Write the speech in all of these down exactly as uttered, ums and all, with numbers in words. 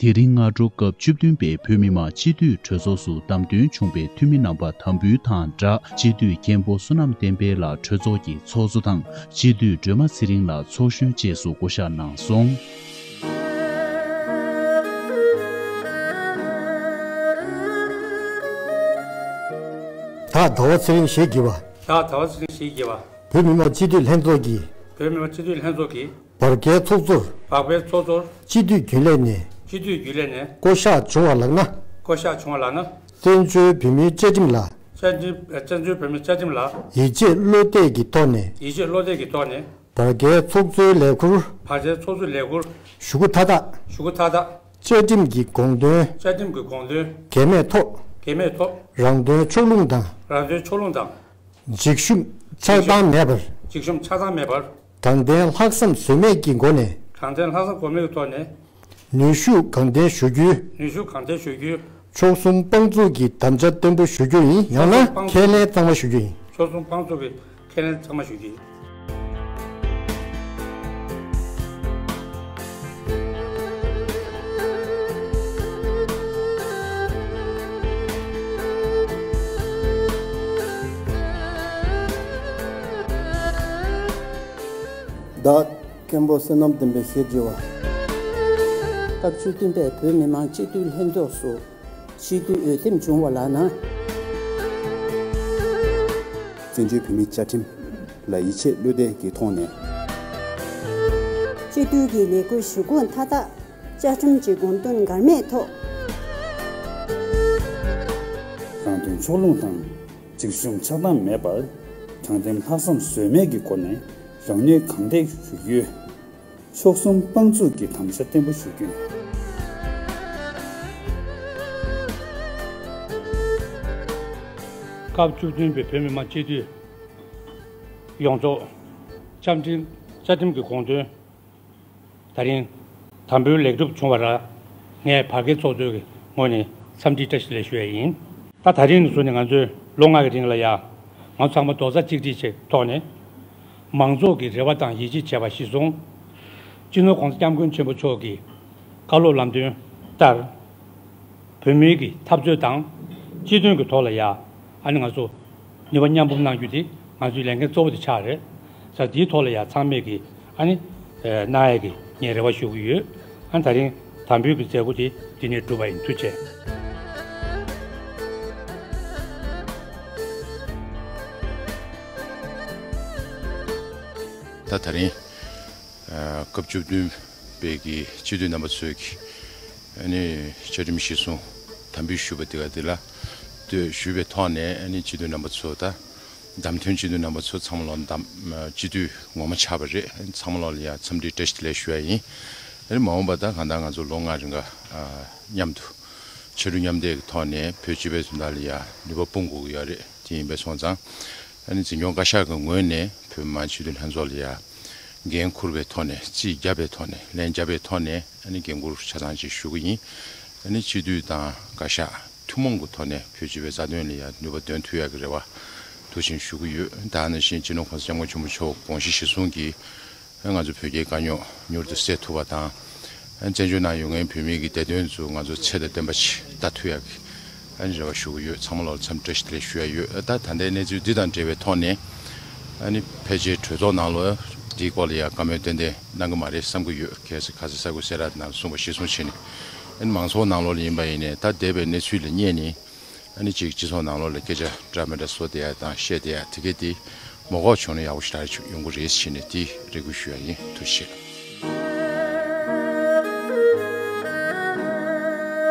དེ་རིང་སྔ་དྲོ་སྐབས་བཅུ་བདུན་པའི་བོད་མི་མང་སྤྱི་འཐུས་གྲོས་ཚོགས་སུ་བདམས་ཐོན་བྱུང་བའི་འཐུས་མི་རྣམ་པ་དམ་འབུལ་དང་སྦྲགས། སྤྱི་འཐུས་མཁན་པོ་བསོད་ནམས་བསྟན་འཕེལ་ལགས་གྲོས་ཚོགས་ཀྱི་ཚོགས་གཙོ་དང་། སྤྱི་འཐུས་སྒྲོལ་མ་ཚེ་རིང་ལགས་ཚོགས་གཞོན་བཅས་སུ་བསྐོ་གཞག་གནང་སོང་། ད་ཟླ་བ་ཚེ་རིང་ཞེས་བགྱི་བ། ད་ཟླ་བ་ཚེ་རིང་ཞེས་བགྱི་བ། བོད་མི་མང་སྤྱི་འཐུས་ལྷན་ཚོགས་ཀྱི། བོད་མི་མང་སྤྱི་འཐུས་ལྷན་ཚོགས་ཀྱི། བར་བརྒལ་ཚོགས་གཙོར། བར་བརྒལ་ཚོགས་གཙོར། སྤྱི་འཐུས་རྒྱུན་ལས་ནས། སྤྱི་འཐུས་རྒྱུན་ལས་ནས། བསྐོ་གཞག་བྱུང་བ་ལགས་ན། བསྐོ་གཞག་བྱུང་བ་ལགས་ན། བཙན་བྱོལ་བོད་མིའི་བཅའ་ཁྲིམས་ལ། བཙན་བྱོལ་བོད་མིའི་བཅའ་ཁྲིམས་ལ། ཡིད་ཆེས་བློ་གཏད་ཀྱི་ཐོག་ནས། ཡིད་ཆེས་བློ་གཏད་ཀྱི་ཐོག་ནས། བར་བརྒལ་ཚོགས་གཙོའི་ལས་ཁུར། བར་བརྒལ་ཚོགས་གཙོའི་ལས་ཁུར། ཞུ་སྒོ་མཐའ་དག་ཞུ་སྒོ་མཐའ་དག་བཅའ་ཁྲིམས་ཀྱི་དགོངས་དོན། བཅའ་ཁྲིམས་ཀྱི་དགོངས་དོན། འགལ་མེད་ཐོག་གལ་མེད་ཐོག་རང་དོན་ཕྱོགས་ལྷུང་དང་། རང་དོན་ཕྱོགས་ལྷུང་དང་། འཇིགས་ཞུམ་ཆགས་སྡང་མེད་པར། འཇིགས་ཞུམ་ཆགས་སྡང་མེད་པར། དྲང་བདེན་ལྷག་བསམ་ཟོལ་མེད་ཀྱི་སྒོ་ནས། དྲང་བདེན་ལྷག་བསམ་ཟོལ་མེད་ཀྱི་ཐོག་ནས། ནུས་ཤུགས་གང་ལྡན་ཞུ་རྒྱུའི། ནུས་ཤུགས་གང་ལྡན་ཞུ་རྒྱུའི། ཕྱོགས་གསུམ་དཔང་བཙུགས་ཀྱི་དམ་བཅའ་བརྟན་པོ་ཞུ་རྒྱུ་ཡིན། ཡང་ན་ཕྱོགས་གསུམ་དཔང་བཙུགས་ཁས་ལེན་གཙང་མ་ཞུ་རྒྱུ་ཡིན། ཕྱོགས་གསུམ་དཔང་བཙུགས་ཀྱི་ཁས་ལེན་གཙང་མ་ཞུ་རྒྱུ་ཡིན། བདག་མཁན་པོ་བསོད་ནམས་བསྟན་འཕེལ་ཞེས་བགྱི་བ། སྐབས་བཅུ་བདུན་པའི་བོད་མི་མང་སྤྱི་འཐུས་ལྷན་ཚོགས་སུ་སྤྱི་འཐུས་འོས་འདེམས་བྱུང་བ་ལགས་ན། བཙན་བྱོལ་བོད་མིའི་བཅའ་ཁྲིམས་ལ་ཡིད་ཆེས་བློ་གཏད་ཀྱི་ཐོག་ནས། སྤྱི་འཐུས་ཀྱི་ལས་ཁུར་ཞུ་སྒོ་མཐའ་དག་བཅའ་ཁྲིམས་ཀྱི་དགོངས་དོན་འགལ་མེད་ཐོག་རང་དོན་ཕྱོགས་ལྷུང་དང་། འཇིགས་ཞུམ་ཆགས་སྡང་མེད་པར། དྲང་བདེན་ལྷག་བསམ་ཟོལ་མེད་ཀྱི་སྒོ་ནས་རང་ནུས་གང་ལྡན་ཞུ་རྒྱུའི། ཕྱོགས་གསུམ་དཔང་བཙུགས་ཀྱི་དམ་བཅའ་བརྟན་པོ་ཞུ་རྒྱུ་ཡིན། སྐབས་བཅུ་བདུན་པའི་བོད་མི་མང་སྤྱི་འཐུས་ཡོངས་རྫོགས་བཅའ་ཁྲིམས་བཅའ་ཁྲིམས་ཀྱི་དགོངས་དོན་ད་རིང་དམ་འབུལ་ལེགས་གྲུབ་བྱུང་བར་ངས་བར་བརྒལ་ཚོགས་གཙོའི་ངོས་ནས་འཚམས་འདྲི་བཀྲ་ཤིས་བདེ་ལེགས་ཞུ་ཡས་ཡིན། ད་ད་རིང་ནས་བཟུང་ནས་ང་ཚོས་ལོ་ལྔ་གི་རིང་ལ་ཡ་ང་ཚོ་ཚང་མ་རྡོག་རྩ་གཅིག་སྒྲིལ་བྱས་ཐོག་ནས། མང་ཚོགས་ཀྱི་རེ་བ་དང་ཡིད་ཆེས་བྱས་པ་གཞིར་བཟུང་། སྤྱི་ནོར་༸གོང་ས་༸སྐྱབས་མགོན་ཆེན་པོ་མཆོག་གི་བཀའ་སློབ་ལམ་སྟོན་ལྟར། བོད་མིའི་གི་འཐབ་རྩོད་དང་སྤྱི་དོན་གྱི་ཐོག་ལ་ཡ་ཨ་ནི་ང་ཚོ་ནུས་པ་མཉམ་སྤུངས་གནང་རྒྱུ་དེ་ང་ཚོའི་ལས་འགན་གཙོ་བོ་དེ་ཆགས་རེད། ས་དེའི་ཐོག་ལ་ཡ་ཚང་མས་གི་ཨ་ནི་གནང་ཡས་གི་ངས་རེ་བ་ཞུ་གི་ཡོད། ཨ་ནི་ད་རིང་དམ་འབུལ་གི་མཛད་སྒོ་དེ་འདི་ནས་གྲུབ་པ་ཡིན། ཐུགས་རྗེ་ཆེ། ད་ད་རིང་སྐབས་བཅུ་བདུན་པའི་གི་སྤྱི་འཐུས་རྣམ་པ་ཚོས་གི་ཨ་ནི་བཅའ་ཁྲིམས་གཞིར་བཟུང་དམ་འབུལ་ཞུས་པ་དེ་ག་དེ་ལ་ལྟོས་ཞུས་པའི་ཐོག་ནས། ཨ་ནི་སྤྱི་འཐུས་རྣམ་པ་ཚོ་ད་བདམས་ཐོན་སྤྱི་འཐུས་རྣམ་པ་ཚོ་ཚང་མ་ལོ་བདམས་སྤྱི་འཐུས་ངོ་མ་ཆགས་པ་རེད། ཚང་མ་ལོ་ལ་ཡ་འཚམས་འདྲི་བཀྲ་ཤིས་བདེ་ལེགས་ཞུ་ཡ་ཡིན། ཨ་ནི་མ་འོངས་པ་ད་གང་ལྟར་ང་ཚོ་ལོ་ལྔ་རིང་ག་མཉམ་དུ་ཕྱི་རུ་མཉམ་འདེགས་ཀྱི་ཐོག་ནས་བོད་སྤྱི་པའི་དོན་དག་ལ་ཡ་ནུས་པ་སྤུངས་དགོས་ཀྱི་ཡོད་རེད། དེ་ཡིན་པས་སོང་ཙང་ཨ་ནི་འཛིན་སྐྱོང་བཀའ་ཤག་གི་ངོས་ནས་བོད་མི་མང་སྤྱི་འཐུས་ལྷན་ཚོགས་ལ་ཡ་འགན་འཁུར་བའི་ཐོག་ནས་རྩིས་བརྒྱབ་པའི་ཐོག་ནས་ལན་བརྒྱབ་པའི་ཐོག་ནས་ཨ་ནི་འགན་འཁུར་ཆ་ཚང་ཅིག་ཞུ་གི་ཡིན། ཨ་ནི་སྤྱི་འཐུས་དང་བཀའ་ཤག་ཐུན་མོང་གི་ཐོག་ནས་བོད་སྤྱི་པའི་རྩ་དོན་ལ་ཡ་ནུས་པ་འདོན་ཐུབ་ཡག་གི་རེ་བ་འདུག་ཅིང་ཞུ་གི་ཡོད། ད་ནང་བཞིན་སྤྱི་ནོར་༸གོང་ས་༸སྐྱབས་མགོན་ཆེན་པོ་མཆོག་དགོངས་གཞི་གཞིར་བཟུང་གིས་ང་ཚོ་བོད་རྒྱའི་དཀའ་རྙོག་མྱུར་དུ་སེལ་ཐུབ་པ་དང་། བཙན་བྱོལ་ནང་ཡོད་མཁན་བོད་མི་གི་བདེ་དོན་ཚོ་ང་ཚོ་ཚད་དང་ལྡན་པ་ཞིག་ལྟ་ཐུབ་ཡག་གི་རེ་བ་ཞུ་གི་ཡོད། ཚང་མ་ལོ་འཚམས་བཀྲ་ཤིས་བདེ་ལེགས་ཞུ་ཡ་ཡོད། ད་ད་ལྟའི་གནས་ཚུལ་འདི་དང་འབྲེལ་བའི་ཐོག་ནས་ཨ་ནི་ཕལ་ཆེར་གྲོས་ཚོགས་ནང་ལོ་འདིའི་སྐོར་ལ་ཡང་བཀའ་མོལ་ཏན་ཏན་གནང་གི་མ་རེད་བསམ་གི་ཡོད། གལ་སྲིད་ཁ་སང་གསར་འགོད་གསལ་བསྒྲགས་ནང་གསུངས་པ་གཞིར་བཟུང་བྱས་ནས་ཨ་ནི་མང་ཚོགས་ནང་ལོགས་ལ་ཡིན་པ་ཡིན་ནའི་ད་འདས་པའི་གནས་ཚུལ་ལ་བསྙད་ནས། ཨ་ནི་ཅིག་སྤྱི་ཚོགས་ནང་ལོགས་ལ་སྐད་ཆ་འདྲ་མི་འདྲ་བཟོ་བསྡད་ཡ་དང་བཤད་བསྡད་ཡ་དེ་གས་དེ་མ་འགོག་བྱུང་ན་ཡག་པོ་ཞེ་དྲག་ཅིག་ཡོང་གི་རེད་ཟེར་ནས་དེ་རེ་སྐུལ་ཞུ་ཡ་ཡིན། ཐུགས་རྗེ་ཆེ།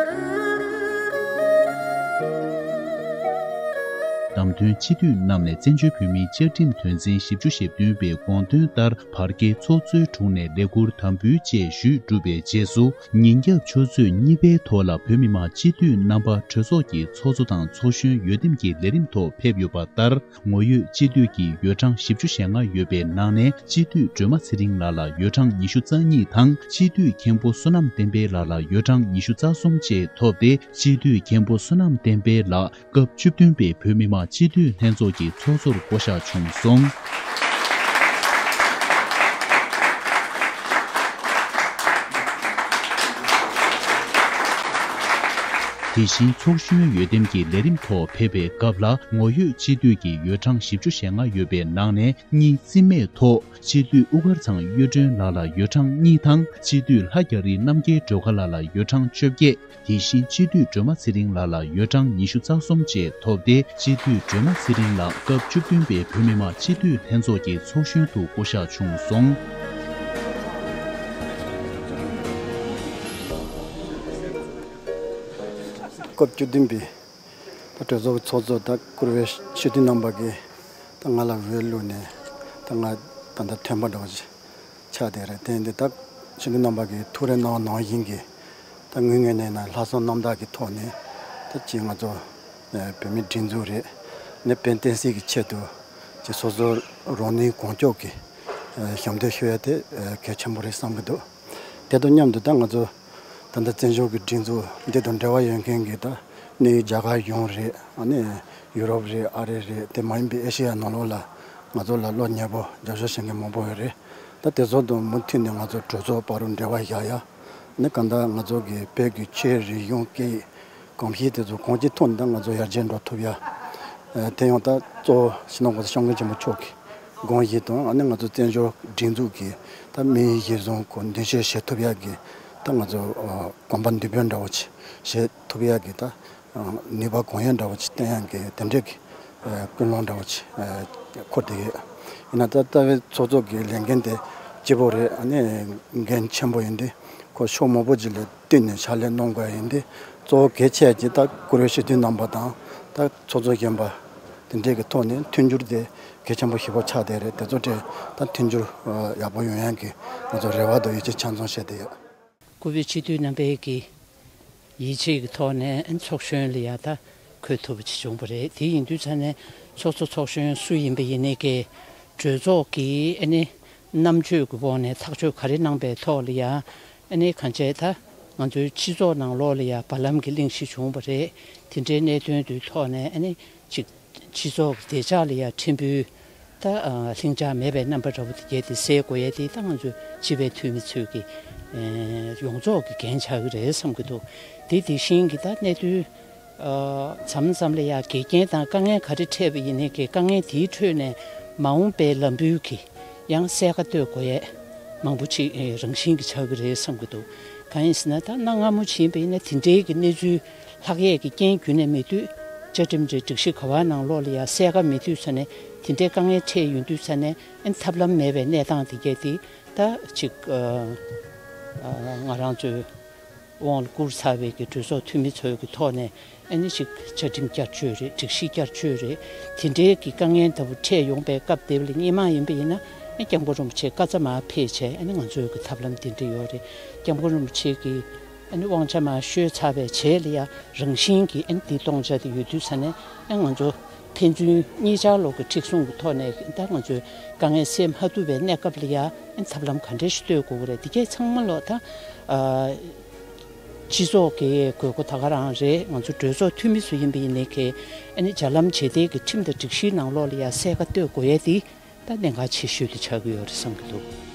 བདམས་ཐོན་སྤྱི་འཐུས་རྣམས་ནས་བཙན་བྱོལ་བོད་མིའི་བཅའ་ཁྲིམས་དོན་ཚན་བཞི་བཅུ་ཞེ་བདུན་པའི་དགོངས་དོན་ལྟར་བར་བརྒལ་ཚོགས་གཙོའི་དྲུང་ནས་ལས་ཁུར་དམ་འབུལ་བཅས་ཞུས་གྲུབ་པའི་རྗེས་སུ། ཉིན་རྒྱབ་ཆུ་ཚོད་གཉིས་པའི་ཐོག་ལ་བོད་མི་མང་སྤྱི་འཐུས་རྣམ་པ་གྲོས་ཚོགས་ཀྱི་ཚོགས་གཙོ་དང་ཚོགས་གཞོན་འོས་འདེམས་ཀྱི་ལས་རིམ་ཐོག་ཕེབས་ཡོད་པ་ལྟར། ངོ་ཡོད་སྤྱི་འཐུས་ཀྱི་འོས་གྲངས་བཞི་བཅུ་ཞེ་ལྔ་ཡོད་པའི་ནང་ནས་སྤྱི་འཐུས་སྒྲོལ་མ་ཚེ་རིང་ལགས་ལ་འོས་གྲངས་ཉི་ཤུ་རྩ་གཉིས་དང་། སྤྱི་འཐུས་མཁན་པོ་བསོད་ནམས་བསྟན་འཕེལ་ལགས་ལ་འོས་གྲངས་ཉི་ཤུ་རྩ་གསུམ་བཅས་ཐོབ་སྟེ། སྤྱི་འཐུས་མཁན་པོ་བསོད་ནམས་བསྟན་འཕེལ་ལགས་སྐབས་བཅུ་བདུན་པའི་བོད་མི་མང་སྤྱི་འཐུས་ལྷན་ཚོགས་ཀྱི་ཚོགས་གཙོར་བསྐོ་གཞག་བྱུང་སོང་། དེ་བཞིན་ཚོགས་གཞོན་འོས་འདེམས་ཀྱི་ལས་རིམ་ཐོག་ཕེབས་པའི་སྐབས་ལ་ངོ་ཡོད་སྤྱི་འཐུས་ཀྱི་ཡོད་གྲངས་བཞི་བཅུ་ཞེ་ལྔ་ཡོད་པའི་ནང་ནས་གཉིས་རྩིས་མེད་ཐོག་སྤྱི་འཐུས་དབུ་དཀར་ཚང་གཡུ་སྒྲོན་ལགས་ལ་ཡོད་གྲངས་གཉིས་དང་སྤྱི་འཐུས་ལྷ་རྒྱ་རི་རྣམ་རྒྱལ་སྒྲོལ་དཀར་ལགས་ལ་ཡོད་གྲངས་བཅོ་བརྒྱད། དེ་བཞིན་སྤྱི་འཐུས་སྒྲོལ་མ་ཚེ་རིང་ལགས་ལ་ཡོད་གྲངས་ཉི་ཤུ་རྩ་གསུམ་བཅས་ཐོབ་སྟེ་སྤྱི་འཐུས་སྒྲོལ་མ་ཚེ་རིང་ལགས་སྐབས་བཅུ་བདུན་པའི་བོད་མི་མང་སྤྱི་འཐུས་ལྷན་ཚོགས་ཀྱི་ཚོགས་གཞོན་དུ་བསྐོ་གཞག་བྱུང་སོང་། སྐབས་བཅུ་བདུན་པའི་ད་གྲོས་ཚོགས་ཀྱི་ཚོགས་གཙོ་ད་བཀུར་འོས་སྤྱི་འཐུས་རྣམ་པ་གིས་ད་ང་ལ་འོས་བླུགས་ནས་ད་ང་ད་ལྟ་ཐོན་པ་འདྲ་བ་ཞིག་ཆགས་བསྡད་རེད། དེ་ཡིན་དུས་ད་སྤྱི་འཐུས་རྣམ་པ་གིས་ཐུགས་རེ་གནང་བ་ནང་བཞིན་གྱི་ད་དངོས་གནས་ནས་ན་ལྷག་བསམ་རྣམ་དག་གི་ཐོག་ནས་ད་ཅིག་ང་ཚོ་ཨ་བོད་མི་སྒྲིག་འཛུགས་རེད། ནས་དཔལ་བསྟན་སྲིད་ཀྱི་ཆེད་དུ་ཅིག་སོ་སོ་རང་ནུས་གང་ལྕོགས་ཀྱིས་ཨ་ཞབས་འདེགས་ཞུ་ཡ་དེ་ཨ་གལ་ཆེན་པོ་རེད་བསམ་གྱི་འདུག་དེ་དང་མཉམ་དུ་ད་ང་ཚོ་ད་ལྟ་བཙན་བྱོལ་གྱི་སྒྲིག་འཛུགས་འདི་དང་འབྲེལ་བ་ཡོད་མཁན་གྱི་ད་གནས་ཡུལ་རྒྱ་གར་གཞུང་རེད། ཨ་ནི་ཡུ་རོབ་རེད། ཨ་རི་རེད། དེ་མ་ཡིན་པའི་ཨེ་ཤེ་ཡ་ནང་ལོགས་ལ་ང་ཚོ་ལ་བློ་ཉེ་པོ་རྒྱབ་སྐྱོར་བྱེད་མཁན་མང་པོ་ཡོད་རེད། ད་དེ་ཚོ་དང་མུ་མཐུད་ནས་ང་ཚོ་གྲོས་ཚོགས་བར་དུ་འབྲེལ་བ་བཞག་ཡ། ཨ་ནི་གང་ལྟར་ང་ཚོ་གི་བོད་ཀྱི་ཆོས་རིག་གཞུང་སྐད་ཡིག་གོམས་གཤིས་དེ་ཚོ་གང་ཅིའི་ཐོག་ནས་ད་ང་ཚོ་ཡར་རྒྱས་འགྲོ་ཐུབ་ཡ། ཨ་དེ་ཡང་ད་གཙོ་བོ་སྤྱི་ནོར་༸གོང་ས་༸སྐྱབས་མགོན་ཆེན་པོ་མཆོག་གི་དགོངས་གཞི་དང་། ཨ་ནི་ང་ཚོ་བཙན་བྱོལ་སྒྲིག་འཛུགས་ཀྱི་ད་དམིགས་ཡུལ་གཞིར་བཟུང་གི་མདུན་སྐྱོད་བྱེད་ཐུབ་ཡག་གི་ད་ང་ཚོ་ཨ་གོམ་པ་མདུན་སྤོས་འདྲ་བོ་ཅིག་བྱེད་ཐུབ་ཡག་གི་ད་ཨ་ནུས་པ་གང་ཡོད་འདྲ་བོ་ཅིག་བསྟན་ཡག་གི་དེ་འདྲའི་གི་ཨ་ཀུན་སློང་འདྲ་བོ་ཅིག་ཨ་འཁོར་བསྡད་ཡོད། ཡིན་ན་ད་ལྟ་བའི་ཚོགས་གཙོ་གི་ལས་འགན་དེ་སྐྱིད་པོ་རེད། ཨ་ནི་འགན་ཆེན་པོ་ཡིན་དུས་ཁོ་ཕྱོགས་མང་པོ་ཅིག་ལ་བསྟུན་ནས་ཕྱག་ལས་གནང་དགོས་ཡ་ཡིན་དུས། གཙོ་བོ་གལ་ཆེ་ཡ་ཅིག་ད་བཀུར་འོས་སྤྱི་འཐུས་རྣམ་པ་དང་ད་ཚོགས་གཙོ་གཞོན་པ་དེ་འདྲའི་གི་ཐོག་ནས་མཐུན་འགྱུར་དེ་གལ་ཆེན་པོ་ཞེ་པོ་ཆགས་བསྡད་རེད། དེ་ཚོ་དེ་ད་མཐུན་འགྱུར་ཨ་ཡག་པོ་ཡོང་ཡག་གི་ང་ཚོ་རེ་བ་དང་ཡིད་ཆེས་ཆ་ཚང་བྱས་བསྡད་ཡོད། བཀུར་འོས་སྤྱི་འཐུས་རྣམ་པའི་གི་ཡིད་ཆེས་ཀྱི་ཐོག་ནས་ཚོགས་གཞོན་ལ་ཡ་ད་འཁོད་ཐུབ་པ་ཅིག་བྱུང་བ་རེད། དེ་ཡིན་དུས་ཙ་ནས་ཚོགས་གཙོ་ཚོགས་གཞོན་སུ་ཡིན་པ་ཡིན་ནའི་གི་གྲོས་ཚོགས་ཀྱི་ཨ་ནི་རྣམ་དཔྱོད་ཀྱི་འོག་ནས་ཐག་གཅོད་ག་རེ་གནང་པའི་ཐོག་ལ་ཡ་ཨ་ནི་གང་བྱས་ད་ང་ཚོའི་སྤྱི་ཚོགས་ནང་ལོགས་ལ་ཡ་བར་ལམ་གྱི་གླེང་གཞི་བྱུང་བ་རེད། དེ་འདྲའི་གནད་དོན་དེའི་ཐོག་ནས་ཨ་ནི་ཅིག་སྤྱི་ཚོགས་ཀྱི་བདེ་འཇགས་ལ་ཡ་ཕྲན་བུ་ད་ཨ་ལྷིང་འཇགས་མེད་པའི་རྣམ་པ་འདྲ་བོ་དེ་གྱད་དེ་སེལ་དགོས་ཡས་དེ་ད་ང་ཚོ་སྤྱི་པའི་འཐུས་མི་ཚོས་ཀྱི་ཨེ་ཡོངས་རྫོགས་ཀྱི་འགན་ཆགས་ཀྱི་རེད་བསམ་གྱི་འདུག་དེ་དེ་བཞིན་གྱི་ད་གནས་ཚུལ་ཨ་མཚམས་མཚམས་ལ་ཡ་འགལ་རྐྱེན་དང་དཀའ་ངལ་ག་རེ་འཕྲད་པ་ཡིན་ནའི་གི་དཀའ་ངལ་དེའི་ཁྲོད་ནས་མ་འོངས་པའི་ལམ་བུའི་གི་ཡང་གསལ་ཁ་གཏོད་དགོས་ཡས་མང་པོ་ཅིག་ཨེ་རང་བཞིན་གྱི་ཆགས་ཀྱི་རེད་བསམ་གྱི་འདུག་གང་ཡིན་ཟེར་ན་ད་གནའ་སྔ་མོ་ཕྱིན་པ་ཡིན་ན་དེ་འདྲའི་གི་གནས་ཚུལ་ལྷག་ཡས་ཀྱི་རྐྱེན་རྒྱུན་ནས་མེད་དུས་བཅའ་ཁྲིམས་རེད་སྒྲིག་གཞི་ག་བ་ནང་ལོགས་ལ་ཡ་གསལ་ཁ་མེད་དུས་ཙ་ནས་དེ་འདྲའི་དཀའ་ངལ་འཕྲད་ཡོང་དུས་ཙ་ནས་ཨ་ནི་ཐབས་ལམ་མེད་པའི་གནས་སྟངས་དེ་གྱད་དེ་ད་ཅིག་ཨ་ཨ་ང་རང་ཚོའི་དབང་ལ་བསྐུར་ཚར་བའི་གི་གྲོས་ཚོགས་འཐུས་མི་ཚོའི་གི་ཐོག་ནས་ཨ་ནི་ཅིག་བཅའ་ཁྲིམས་བསྐྱར་བཅོས་རེད། སྒྲིག་གཞི་བསྐྱར་བཅོས་རེད། དེ་འདྲའི་གི་དཀའ་ངལ་ལྟ་བུ་འཕྲད་ཡོང་པའི་སྐབས་དེ་ལ་སྔོན་མ་ཡིན་པ་ཡིན་ན་ཨ་སྐྱབས་མགོན་རིན་པོ་ཆེ་ཀ་ཙ་མར་ཕེབས་བྱས་ཨ་ནི་ང་ཚོའི་གི་ཐབས་ལམ་དེ་འདྲ་ཡོད་རེད། སྐྱབས་མགོན་རིན་པོ་ཆེ་གི་ཨ་ནི་དབང་ཆ་མར་ཤོར་ཚར་བའི་རྗེས་ལ་ཡ་རང་བཞིན་གྱིས་ཨ་ནི་འདི་གཏོང་བྱ་དེ་ཡོད་དུས་ཙ་ནས་ཨ་ང་ཚོ་ཕན་ཚུན་གཉིས་ཆར་ལོག་གི་མཁྲེགས་བཟུང་གི་ཐོག་ནས་ད་ང་ཚོས་དཀའ་ངལ་སེལ་མ་ཐུབ་པའི་གནས་སྐབས་ལ་ཡ་ཨ་ནི་ཐབས་ལམ་ག་འདྲ་ཞིག་གཏོད་དགོས་ཀྱི་རེད། འདི་གས་ཚང་མ་ལོག་ད་ཨ་སྤྱི་ཚོགས་ཀྱི་དགོས་མཁོ་ད་ག་རང་རེད། ང་ཚོ་གྲོས་ཚོགས་འཐུས་མི་ཚོ་ཡིན་པ་ཡིན་ནའི་གི་ཨ་ནི་བརྒྱ་ལམ་བྱེད་བདེ་གི་ཁྲིམས་དང་སྒྲིག་གཞིའི་ནང་ལོགས་ལ་ཡ་གསལ་ཁ་གཏོད་དགོས་ཡས་དེ་ད་གནད་འགག་ཆེ་ཤོས་དེ་ཆགས་ཀྱི་ཡོད་རེད་བསམ་གྱི་འདུག